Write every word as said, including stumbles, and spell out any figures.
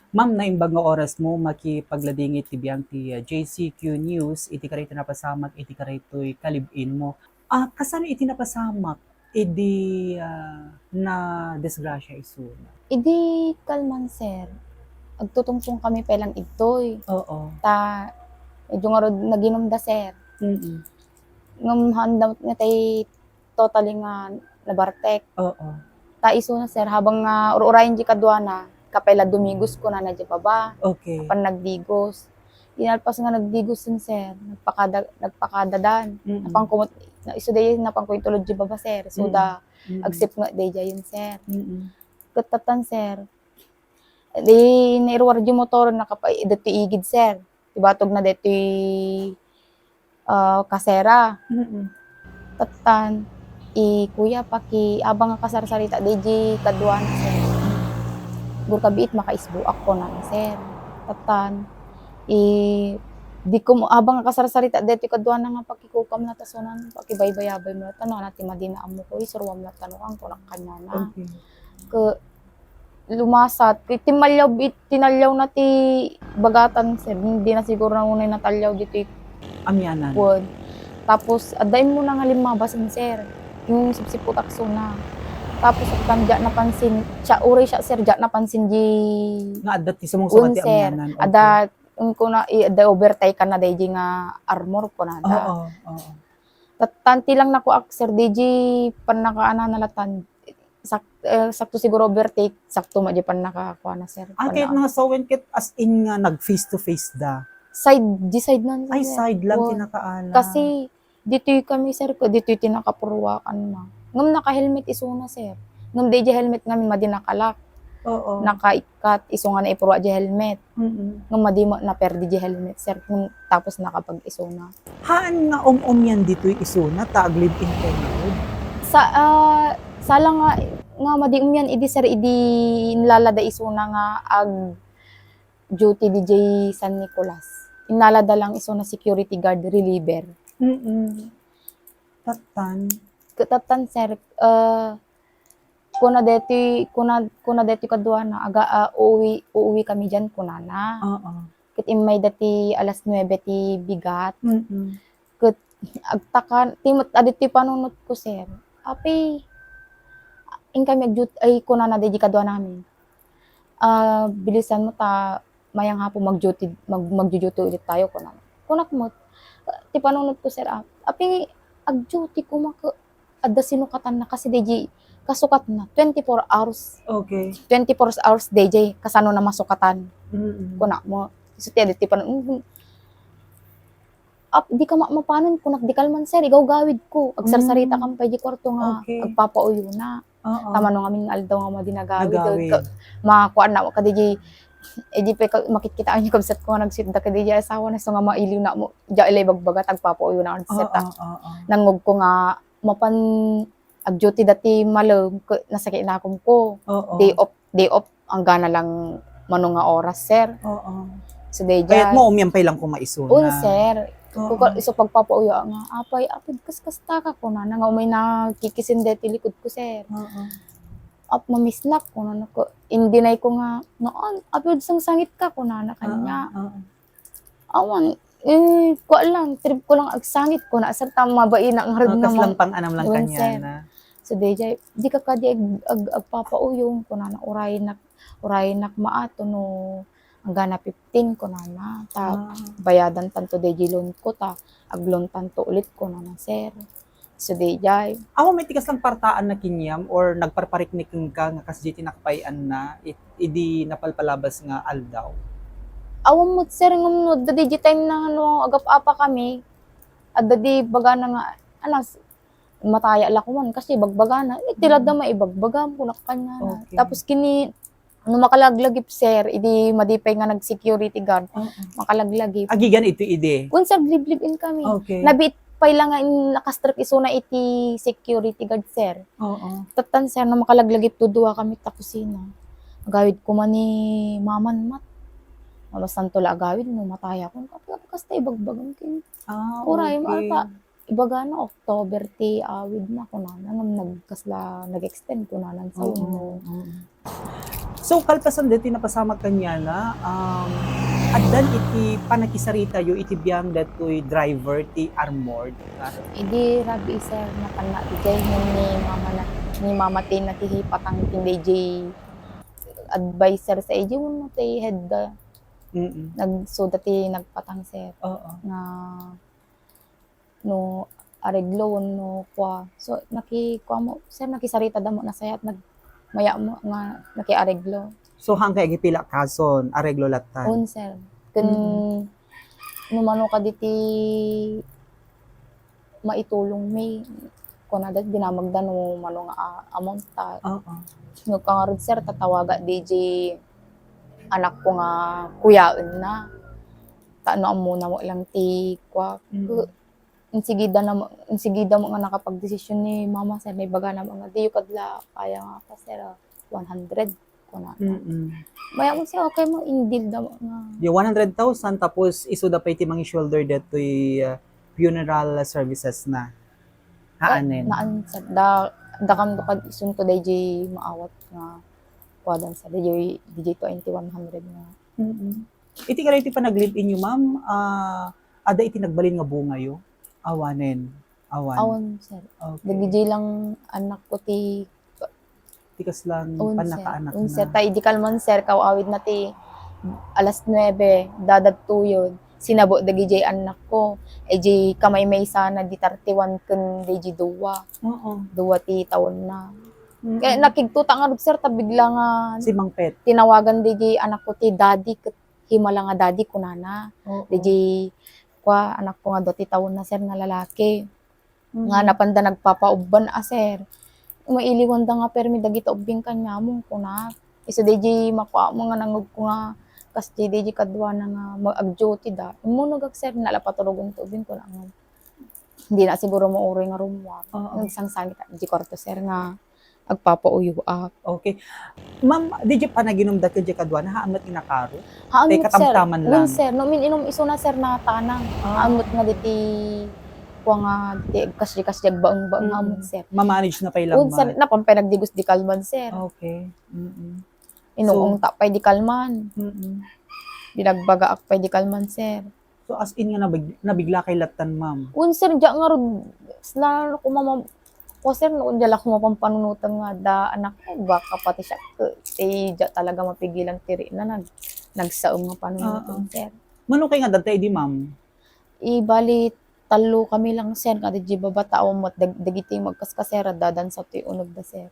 Ma'am, naimbag nga orasmo makipagladingit ti biang ti, ah, J C Q News iti karaytoy napasamak iti karaytoy kalib-inmo. Ah, kasano iti napasamak idi, ah, nadisgrasya isuna? Idi kalman, sir, agtutungtong kami pay lang idtoy. Oo. Ta, medyo ngarud naginumda, sir. Mm. Ngem haanda met nga tay totally nga nabartek. Oo. Ta isuna, sir, habang nga ur-urayen di kaduana, kapay la dumigos kunana di baba. Okay. Apan nagdigos. Inalpas nga nagdigos, sir, nagpakada-, nagpakadadan. Mm. Napanko met, na, isu day napanko intulod di baba, sir. So, Mm. da, Mm. agsipnget daydiayen, sir. Mm. Ket tattan, sir, di nairuar di motor, nakapay, ditoy igid, sir. Ibatogna ditoy, ah, kasera. Mm. Tattan, i kuya, paki-, abang nga kasarsarita, daydi kaduana, sir. Gurkabiit, makaisbuak, kunana, sir. Tattan, i, di ko mo, abang nga kasarsarita, daydi kaduana nga pakikukamna ta sunan, pakibaybayabaymo ta, no, ana ti madi nga ammoko, isuruamna ta, no, kan kunak kaniana. Okay. Ke-, lumasat. Ket timmallaw, it-, tinallawna ti bagatan, sir. Dina siguro nangunay natalyaw ditoy Amianan. Tapos, adda immuna nga limmabas, sir. Yung sipsipot aksona. Tapos, agtam, diak napansin, siya, uray siya, sir, diak napansin di Nga adda ti sumungsungan ti sir. Amianan. Okay. Adda, yung kuna, i-, adda overtake ka na, daydi nga armor, kunada. Oo, oo. Tattan ti lang nakuak, sir, daydi pannakaanana latan. Sak-, eh, sakto siguro overtake, sakto met di pannakakuana, sir. Ah, ket pannaka- nga sawen ket as in nga nag face to face da? Side, di side man, sir. Ay, side lang ti nakaala. Kasi, ditoy kami, sir, ko, ditoy ti nakapurwakan na. Ngem naka-helmet isuna, sir. Ngem daydi helmet ngamin, madi nakalak. Oo. Nakaikkat, isu nga naipurwa di helmet. Mm. Ngem madi met naperdi di helmet, sir. Ngem tapos nakapag-isuna. Haan nga um-umian ditoy isuna ta ag-live-in kayo ngarud? Sa, ah, sala nga, nga madi umian idi, sir, idi inlalada isuna nga ag-duty didiay San Nicolas. Inlalada lang isuna security guard reliever. Mm-mm. Tattan. Ket tattan, sir, ah, kuna deti, kuna, kuna deti kaduana, aga, ah, uuwi, uuwi kami diyan, kunana. Oo. Ket immayda ti alas nuebe ti bigat. Mm-mm. Ket agtakan, ti met, aditoy panunot ko, sir. Apay, inkami agdut-, ay, kunana, daydi kaduanamin. Ah, bilisan mo ta, mayang hapo mag-duty, mag-, magdu-duty ulit tayo, kunana. Kunak met, ti panunot ko, sir, ah, apay, ag-duty ko, mak-, adda sinukatanna kasi daydi kasukatna, twenty-four hours. Okay. Twenty-four hours daydi kasano na masukatan. Mm-mm. Kuna mo, isu ti adda ti pan-, mm, ap-, di ka ma-, mapanon, kunak, di kalman, sir, igawgawid ko. Agsarsarita Mm. kan pay di kwarto nga Okay. agpapauyo na. Oo. Tama no ngamin nga aldaw nga madi nagawid. Nagawid. Ka-, makuan na, kadaydi, eh, di pa ka-, makitkitaan yung kabsat ko nga nagsitda kadaydi asawa na, so nga mailiw na mo, diay la ibagbaga, tagpapauyo na, sir, Oo, ta. Oo. Nangngeg ko nga, mapan ag-duty dati malem, ke-, nasakit na akum ko. Oo. Day off, day off, anggana lang mano nga oras, sir. Oo. So, day Kaya't diay. Mo, umian pay lang ko maisuna. Un, sir. Oo. Kuka-, isu pagpapauyo nga, "Apay, apay, kaskasta ka," kunana nga umay nakikisin deti likod ko, sir. Oo. Ap, mamisnak, kunana ko. Indinay ko nga, "Naan, apay, sangsangit ka," kunana kanya. Oo, oo. Awan, eh, kua lang, trip ko lang agsangit ko na, sir, ta mabain na nga Ah, ragna kas lang ma-, pang-anam lang Yun, kanya sir. Na. So, daydiay, "Di ka kadi ag-, ag-, agpapauyong," kunana, "Urayenak, urayenak maato no anggana fifteen," kunana. Ta, Ah. bayadan tanto daydiay loan ko, ta ag-loan tanto ulit, kunana, sir. So, daydiay. Awan met ti kasla partaanna kenkuam or nagparpariknek kenka nga kasdiay ti nakapay-anna it-, idi napalpalabas nga aldaw? Awan met, sir, ngem no adda daydiay time nga no agap-apa kami, adda di bagana nga, anas, mataya la ko man, kasi ibagbagana. Eh, ti la da maibagbagam, kunak kaniana. Okay. Tapos kini, no makalaglagip, sir, idi madi pay nga nag-security guard, Oo. makalaglagip. Agigan iti idi? Kun, sir, live-live-in kami. Okay. Nabiit pay la nga in-, nakastrek isuna iti security guard, sir. Oo. Tattan, sir, no makalaglagip, duduakami ta kusina. Agawid ko man ni maman met. Mabastanto la agawid, no matayakon. Apay, apay, kasta ibagbagam ken. Ah, Uray, okay. Mata, ibagana October ti awidna, kunana, ngem nagkasla, nag-extend, kunana, sa Oo, uno. Oo. So, kalpasan daytoy napasamak kaniana, um, addan iti pannakisaritayo iti biang daytoy driver ti armored car? Idi rabii, sir, napanna diay ngem ni mama na, ni mama ti nakipatang ken diay adviser sa idi wenno ti head da. Mm. Nagsuda ti nagpatang, sir. Oo. Nga no areglo wenno kua. So, naki-, kua mo, sir, nakisarita da mo, nasayat, nag-, maya mo nga nakiareglo. So, hangkay agipila kason, areglo lattan? Un, sir. Ken, mm, no mano kadi ti maitulong mi, kunada, dinamagda no mano nga a-, amount ta. Oo. No kangarod, sir, tatawaga diay anakko nga kuyaenna. Ta no ammona mo lang ti kua, mm, insigida na ma-, insigida mo nga nakapagdesisyon ni mama, sir, naibagana mo nga, "Diyo kadla kaya nga pa, sir, ah, one hundred," kuna. Mm. Maya mo siya, okay mo, indil da mo nga. Di one hundred thousand, tapos isuda pay ti mangi-shoulder detoy, ah, funeral services na. Ah, haanen. Naan, sir. Da, dakam, dakam, isunto dayjay maawat nga kuadan, sir. Dayjay, dayjay twenty-one hundred nga. Mm. Iti kara iti panag-live-in yo, ma'am, ah, adda iti nagbalin nga bungayo? Awanen. Awan. Awan, sir. Okay. Dagijay lang anak ko ti, ti kaslang, un, sir, pannakaanakna. Un, sir. Ta idi kalman, sir, kaw-awid na ti alas nuebe, dadagtoyon. Sinabo dagijay anak ko. Ijay kamaymaysana di thirty-one ken dayjay dua. Oo. Dua ti taonna. Mm. Kaya nakigtuta ngarud, sir, ta bigla nga simangpet. Tinawagan dayjay anak ko ti daddy ket himala nga daddy kunana. Oo. Dayjay, kua, anak ko nga dua ti taonna, sir, nga lalaki. Mm. Nga napanda nagpapaubban a, sir. Mailiwanda nga permi dagita ubbing kaniamon, kuna. Isu dayjay makuamo nga nangugko nga kas dayjay kaduana nga mag-, ag-duty da. Immunogak, sir, nala paturogen ti ubbing, kuna nga. Hindi na siguro mauroy nga rummuar. Oo. Nagsangsangit di kwarto, sir, nga agpapauyoak. Okay. Ma'am, dayjay panaginumda ken dayjay kaduana, haan met nga nakaro? Haan met, sir. Tay katamtaman lang. Wen, sir. No min-inom isuna, sir, natanang. Ah. Haan met nga diti, kua nga, diti, kasdi-kasdi, agbaeng-baeng, mm, haan met, sir. Ma-manage na pay lang, sir, man. Napan pay nagdigos di kalman, sir. Okay. Mm-mm. Inuungta pay di kalman. Mm-mm. Binagbagaak pay di kalman, sir. So, as in nga nabig-, nabigla kay lattan, ma'am? Wen, sir, diak ngarud, sla-, kuma-, ma-, ko, sir, no, diak la ko mapampanunotan nga da anak ko, baka pati siak, eh, diak talaga mapigilan ti rikna, nag-, nagsaem nga panunotan, oo, sir. Mano kay nga adda idi, ma'am? Eh, bali, tallo kami lang, sir, nga dayjay baba, ta awan met dag-, dagiti magkaskasera, dadan sa ti uneg da, sir.